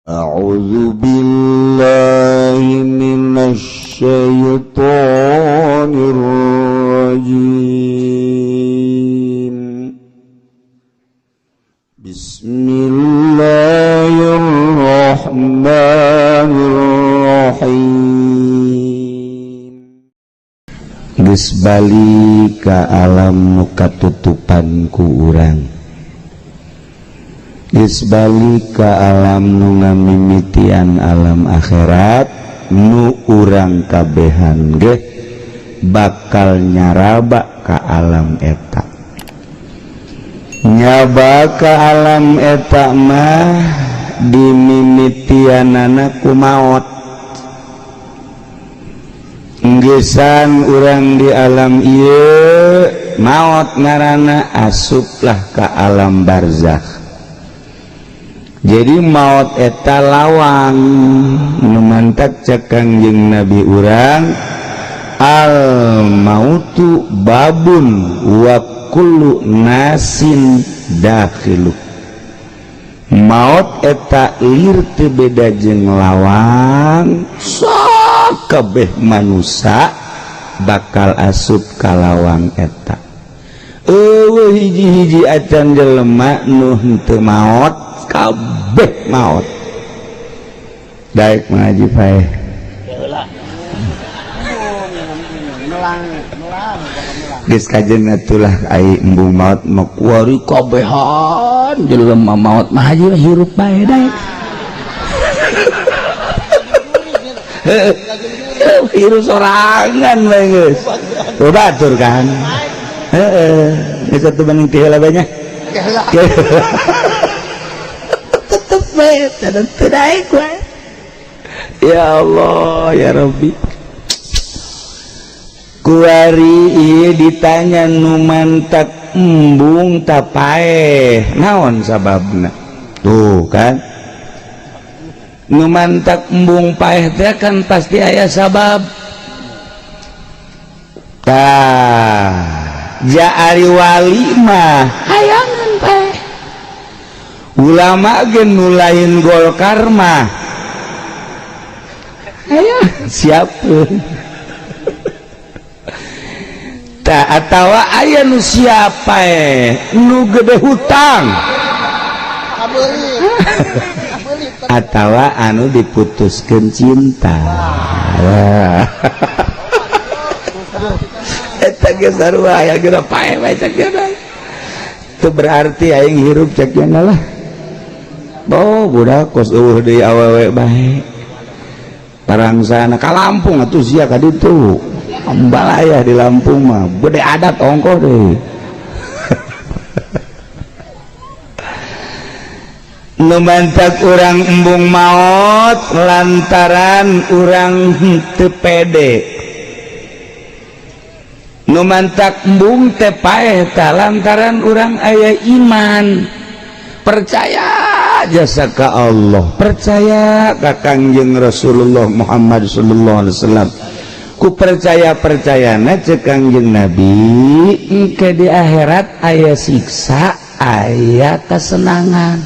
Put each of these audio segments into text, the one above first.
A'udzu billahi minasy syaithanir rajim. Bismillahirrahmanirrahim. Geus balik ka alam nu katutupan ku urang. Geus balik ka alam nu ngamimitian alam akhirat nu urang kabehan ge bakal nyaraba ka alam eta. Nyaba ka alam eta mah dimimitianana ku maot. Nggesan urang di alam ieu maot ngaranna asuplah ka alam barzakh. Jadi maut eta lawang nu mantak cek Kangjeng Nabi urang al mautu babun wa kullu nasin dakhilu. Maut eta lir teu beda jeung lawang, sakabeh manusa bakal asup ka lawang eta. Eueuh hiji-hiji acan jelema nu henteu maot, kabeh maot. Daek mengaji paeh. Geus kajen atulah ai embung maot mah kuari kabehan jelema maot mah haji hirup bae daek. Hirup sorangan bae geus. Batur kan. Heeh, geus atuh banding ti heula bae nya. Tetep bae teu daek wae. Ya Allah ya Rabbi. Kuari ieu ditanya nu mantak embung ta paeh naon sababna? Tuh kan. Nu mantak embung paeh teh kan pasti aya sabab. Tah, ja ari wali mah hayangan paeh. Ulama ge nu lain Golkar mah hayang siapkeun. Atawa aya nu siapa nu gede hutang atawa anu diputuskeun cinta. Eta ge sarua aya geura paeh bae cek geuna. Teu berarti aing hirup cek geuna lah. Oh budak kos eueuh deui awewe bae. Parangsana ka Lampung atuh sia ka ditu. Ambalaya di Lampung mah gede adat ongkoh deh. Nu mantak urang embung maot lantaran urang henteu pede. Nu mantak embung teh paeh tah lantaran urang aya iman. Percaya jasa ka Allah, percaya ka Kangjeng Rasulullah Muhammad sallallahu alaihi wasallam. Ku percaya-percayana cek Kangjeng Nabi engke di akhirat aya siksa aya kesenangan.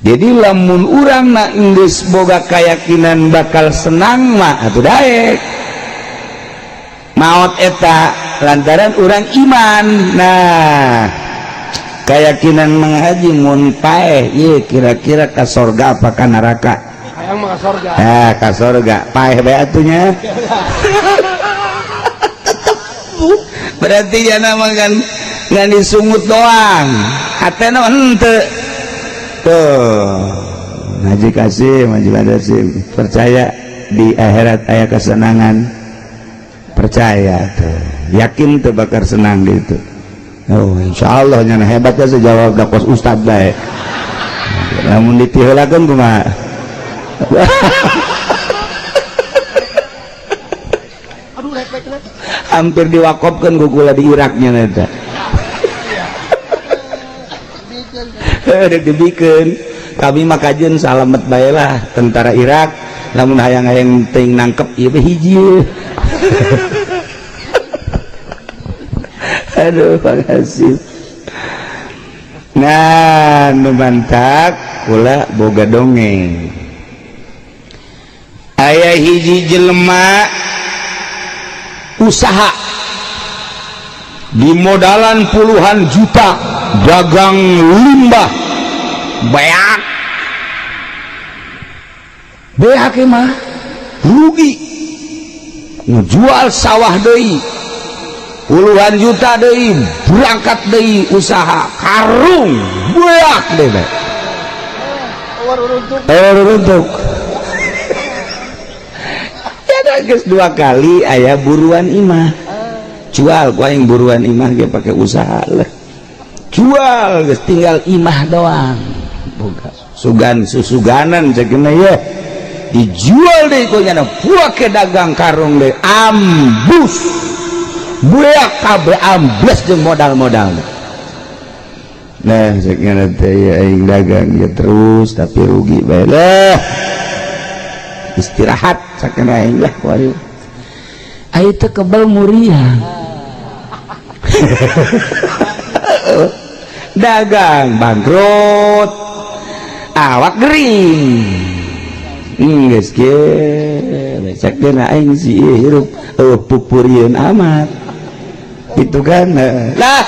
Jadi lamun urang na geus boga keyakinan bakal senang mah atuh daek maot eta lantaran urang iman. Nah, keyakinan menghaji mun paeh ieu kira-kira ka sorga apa ka neraka? Hayang mah ka sorga. Ah, ka sorga. Paeh bae atunya. Tetep. Berarti ya nama kan ngan disungut doang. Hatena henteu. Tuh. Haji Kasim, Haji Kasim percaya di akhirat aya kesenangan. Percaya tuh. Yakin tuh bakal senang gitu. Oh, insyaallah nyana hebatnya sejawab da kos ustad bae. Lamun ditiheulakeun kumaha? Hampir diwakopkan ku kula di Iraknya eta. Rek dibikeun. Kami mah kajeun salamet bae lah tentara Irak. Lamun hayang-hayang teuing nangkep ieu hiji. Aduh, makasih. Nah, nu mantak Kula boga dongeng. Aya hiji jelema usaha di modalan puluhan juta, dagang limbah beak beak mah rugi, ngejual sawah deui puluhan juta deui, berangkat deui usaha karung beak deui bae. Runtuk ya geus dua kali aya buruan imah jual ku aing, buruan imah ge pake usaha lah, jual geus tinggal imah doang, boga sugan susuganan ceukna ye dijual deui ku nyana ke dagang karung deui ambus beak kabeh ambles jeung modal-modal. Nah cek nyana teh ya aing dagang ya terus tapi rugi bae lah, istirahat sakena aing lah kuari aing teh kebel muriang. Dagang bangkrut awak gering geus ge cek aing sih hirup pupurieun amat itu kan lah,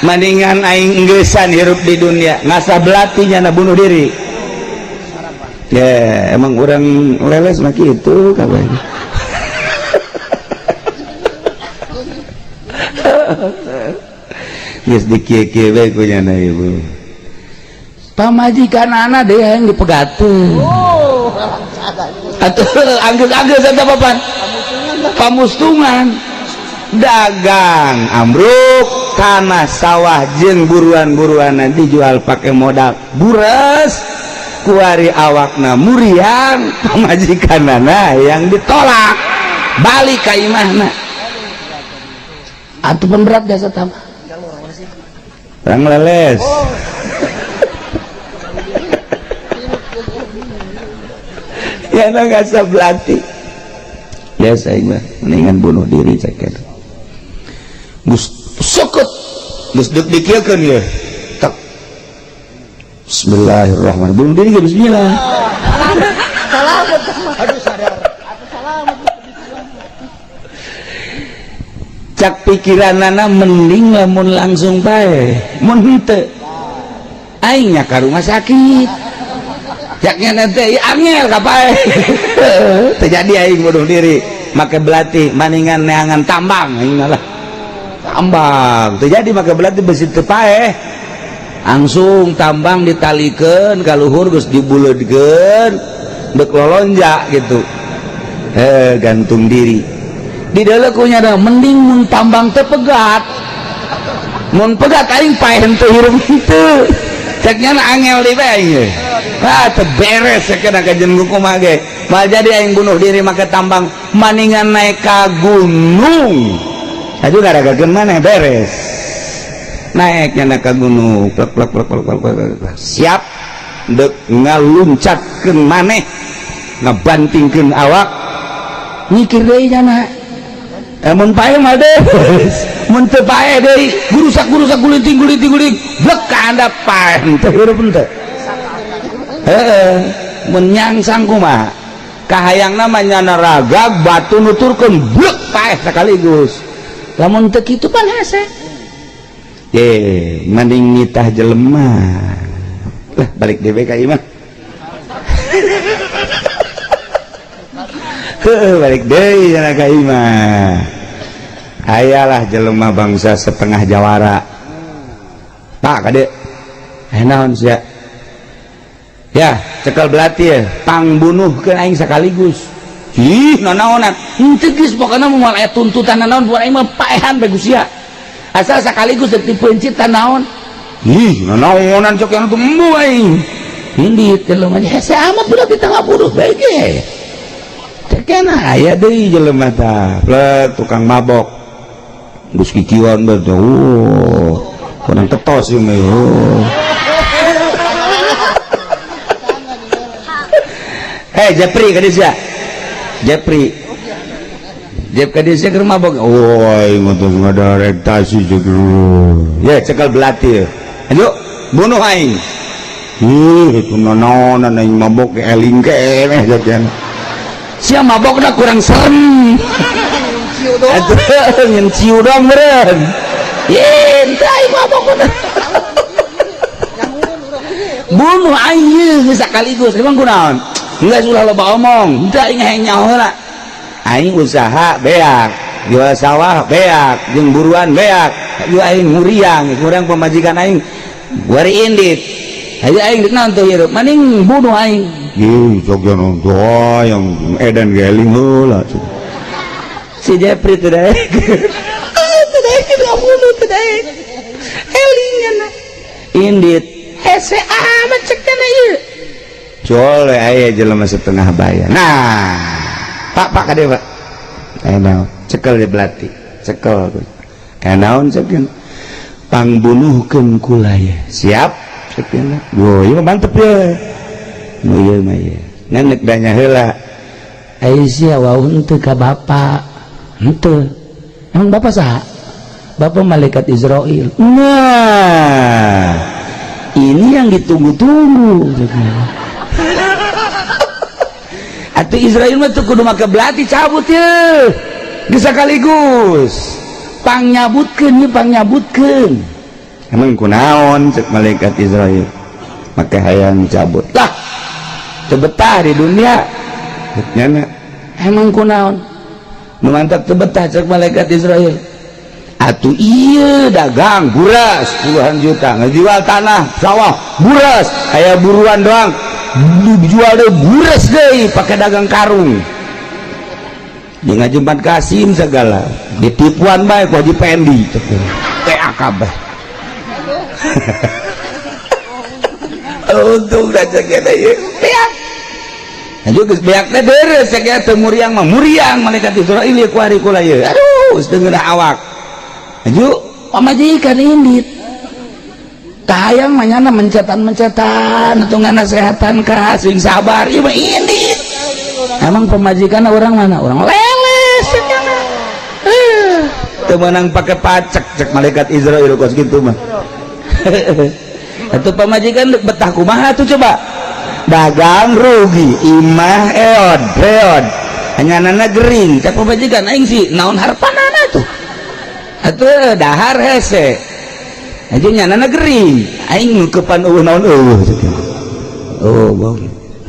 mendingan aing geusan hirup di dunia ngasa belatinya na bunuh diri ya. Emang orang leles mah kitu kabeh. Geus dikieu-kieu bae ku nyana ibu pamajikan anak deh yang dipegateun. Atuh anggeus-anggeus eta papan pamustungan dagang ambruk tanah sawah jeung buruan-buruan nanti jual pakai modal buras kuari awakna muriang pamajikanana yang ditolak balik ka imahna. Atuh pemberat jasa tambah orang leles. Ya nggak sebelati biasa mah mendingan bunuh diri cek geus sukut geus deuk dikieukeun ye tak bismillahirrahmanirrahim bunuh diri ge bismillah. Salamet aduh sadar atuh salamet cak pikiranana mending lamun langsung bae mun henteu aing nya ka rumah sakit caknya nanti angel kapai terjadi aing bunuh diri make belati maningan neangan tambang aing lah tambang terjadi make belati besi teu paeh langsung tambang ditalikeun ka luhur geus dibuleudkeun deuk lolonjak gitu gantung diri di dalam kunya ada mending mun tambang teu pegat mun pegat aing paeh henteu hirup henteu ceknya angel di bae aing. Ah teu beres cekna kajen kumaha ge mal jadi aing bunuh diri make tambang maningan naik ka gunung aju garagakeun maneh beres naiknya naik ka gunung plek plek plek plek plek plek siap deuk ngaluncatkeun maneh ngabantingkeun awak mikir deui nyana mun pae mah deui mun teu pae deui gurusak-gurusak gulinting-gulinting blek ka handap pae henteu hirup henteu. Heeh mun nyangsang kumaha kahayangna mah nyana ragag batu nuturkeun blek paeh sekaligus lamun teu kitu pan hese ye mending nitah jelema lah balik dewe ka imah. Heuh balik deui cenah ka imah ayalah jelema bangsa setengah jawara pak kade naon sia ya cekel belati ya pangbunuhkeun aing sekaligus ih nanaonan henteu geus pokona moal aya tuntutan nanaon buat aing mah paehan bae sia asal sekaligus deuk dipeuncit naon ih nanaonan cek yang tumbuh aing indit jelema hese amat budak di tengah bunuh bae ge cekena aya deui jelema tah plek tukang mabok geus kikieuan bae teh oh kurang tetos ieu mah oh. Hei Jepri ka dieu sia Jepri Jep ka dieu sia keur mabok oh aing mah tos ngadarektasi jeung ya cekel belati ayo bunuh aing. Ih, itu nononan aing mabok eling keneh jajan. Sia mabokna kurang serem. Ciu doang. Atuh nyen ciu doang meureun. Ye, henteu aing mabok mah. Bunuh aing geus sakaligus. Emang kunaon? Geus ulah loba omong. Henteu aing hayang nyaho heula. Aing usaha beak, jual sawah beak, jeung buruan beak. Hayu aing muriang, kurang pamajikan aing guari indit. Hayu aing deuk naon tuh hirup, maning bunuh aing. Ih, sok jangan doa yang edan geling heula. Si Jepri teu daek. Teu daek bunuh teu daek. Eling nya. Indit hese amat cek teh ieu. Jol we aya jelema setengah baya. Nah, Pak, Pak kade Pak. Naon? Cekel di belati. Cekel. Naon cekeun? Pangbunuhkeun kula ye. Siap cekeun. Wo, ieu mah mantep ye. Nu ieu mah ye. Ngan nek danya heula. Ai sia wau henteu ka bapa. Henteu. Emang bapa saha? Bapa malaikat Israil. Nah, ini yang ditunggu-tunggu. Atuh Israil mah tuh kudu make belati cabut ye. Geus sakaligus. Pangnyabutkeun ye, pangnyabutkeun. Emang kunaon cek malaikat Israil? Make hayang cabut. Lah, teu betah di dunia. Nyana. Emang kunaon? Nu mantap teu betah cek malaikat Israil. Atuh iya dagang buras puluhan juta, ngejual tanah sawah buras, aya buruan doang dijual deh buras deui pakai dagang karung. Jeung ngajempat Kasim segala ditipuan bae ku Haji Pendi PAK bae. Untung da cek eta ieu beak. Aju geus beak teh deres cek eta teu muriang mah muriang malaikat Israil ieu kuari kula ieu. Aduh geus teu ngeunah awak. Aju pamajikan indit. Kahayang mah nyana mencetan-mencetan atau ngasehatan ka sing sabar ieu mah indit. Emang pemajikan orang mana? Orang leles cek nyana. Teu meunang pake pacek cek malaikat Israil kos kitu mah. Atuh pamajikan deuk betah kumaha tuh coba? Dagang rugi, imah eod, reod. Hanyanana gering, cek pamajikan aing sih naon harpanana tuh. Atuh dahar hese. Aja nyanana gering, aing ngeukepan eueuh naon eueuh cek. Oh, bong.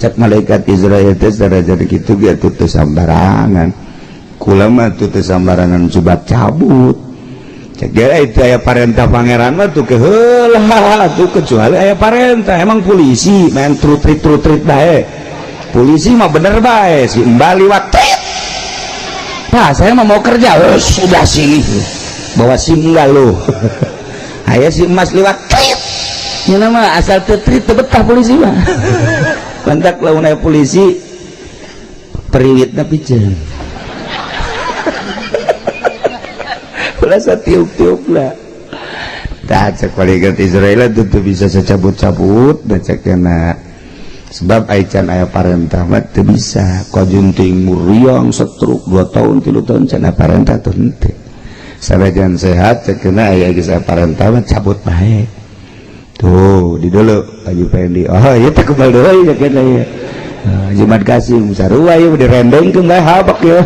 Cek malaikat Israil teh saraja kitu ge atuh teu sambarangan. Kula mah tuh teu sambarangan coba cabut. Cek ge itu aya parentah pangeran mah tuh keheula tuh kecuali aya parentah. Emang polisi main trutrit-trutrit bae. Polisi mah bener bae si Mbak liwat tit. Pak, saya mah mau kerja. Oh, sudah sini. Bawa SIM enggak lu? Aya si emas liwat tit. Nya mah asal teu trit teu betah polisi mah. Lantak lamun aya polisi periwitna piceun. Ulah satiup-tiup lah. Tah cek malaikat Israil tuh bisa secabut-cabut da cek kena. Sebab aican aya parentah mah teu bisa. Kajunting muriang setruk 2 tahun 3 tahun can aya parentah tuh henteu. Sanajan sehat cek kena aya geus aya parentah mah cabut bae. Tuh di dulu Haji Pendi. Oh ieu teh kebal deui cek kena ieu. Jumat Kasim sarua ieu direndengkeun bae habak ieu.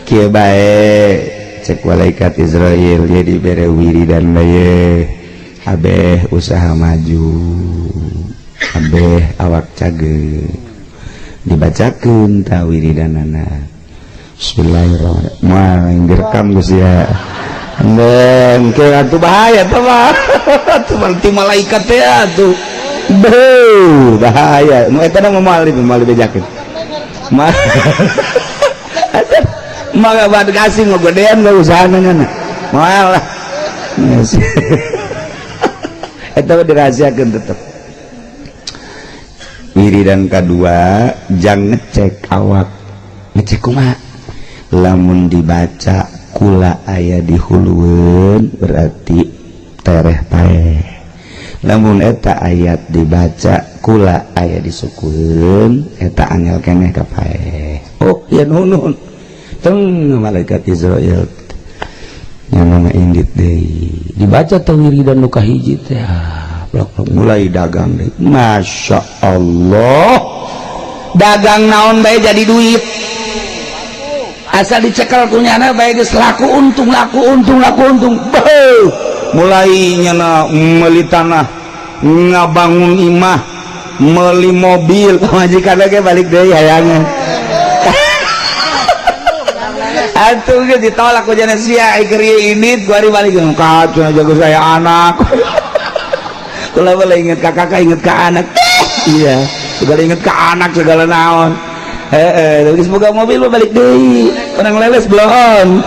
Kieu bae cek malaikat Israil jadi bere wiridan bae abeh usaha maju abeh awak cage dibacakeun ta wiridanana. Bismillahirrahmanirrahim. Direkam geus ya. Endeng ke atuh bahaya teh mah. Atuh ti malaikat teh atuh. Beuh, bahaya. Nu eta mah moal moal dibejakeun. Mah maka bad kasih ngegedean gak usahana nyana. Moal lah. Eta mah dirahasiakeun tetep. Wiridan kadua jang ngecek awak. Ngecek kumaha? Lamun dibaca kula aya di hulueun berarti tereh paeh. Lamun eta ayat dibaca kula aya di sukueun eta angel keneh ka paeh. Oh ya nuhun. Teng malaikat Israil. Yang nama indit deui dibaca teh wiridan nu kahiji teh, ah, plok, plok, mulai dagang deui. Masya Allah, dagang naon bae jadi duit, asal dicekel ku nyana bae geus laku untung, laku untung, laku untung. Beuh, mulai nyana meuli tanah, ngabangun imah, meuli mobil, majikan ge balik deui hayangan. Atuh ge ditolak ku jana sia keur ieu indit ku ari balik kacau jago saya anak. Kula boleh inget ka kakak, inget ka anak. Iya, segala inget ka anak, segala naon. Heeh, geus boga mobil mah balik deui. Orang leles belum.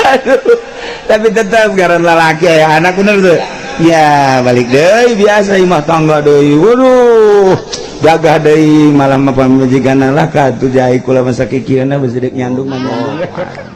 Aduh, tapi tetap karena lalaki ya anak, bener tuh. Ya balik deui biasa imah tangga deui. Waduh, gagah deui malah mah pamajikan lah ka tuh jai kula masa kikieuna besi dek nyandung mah nyandung.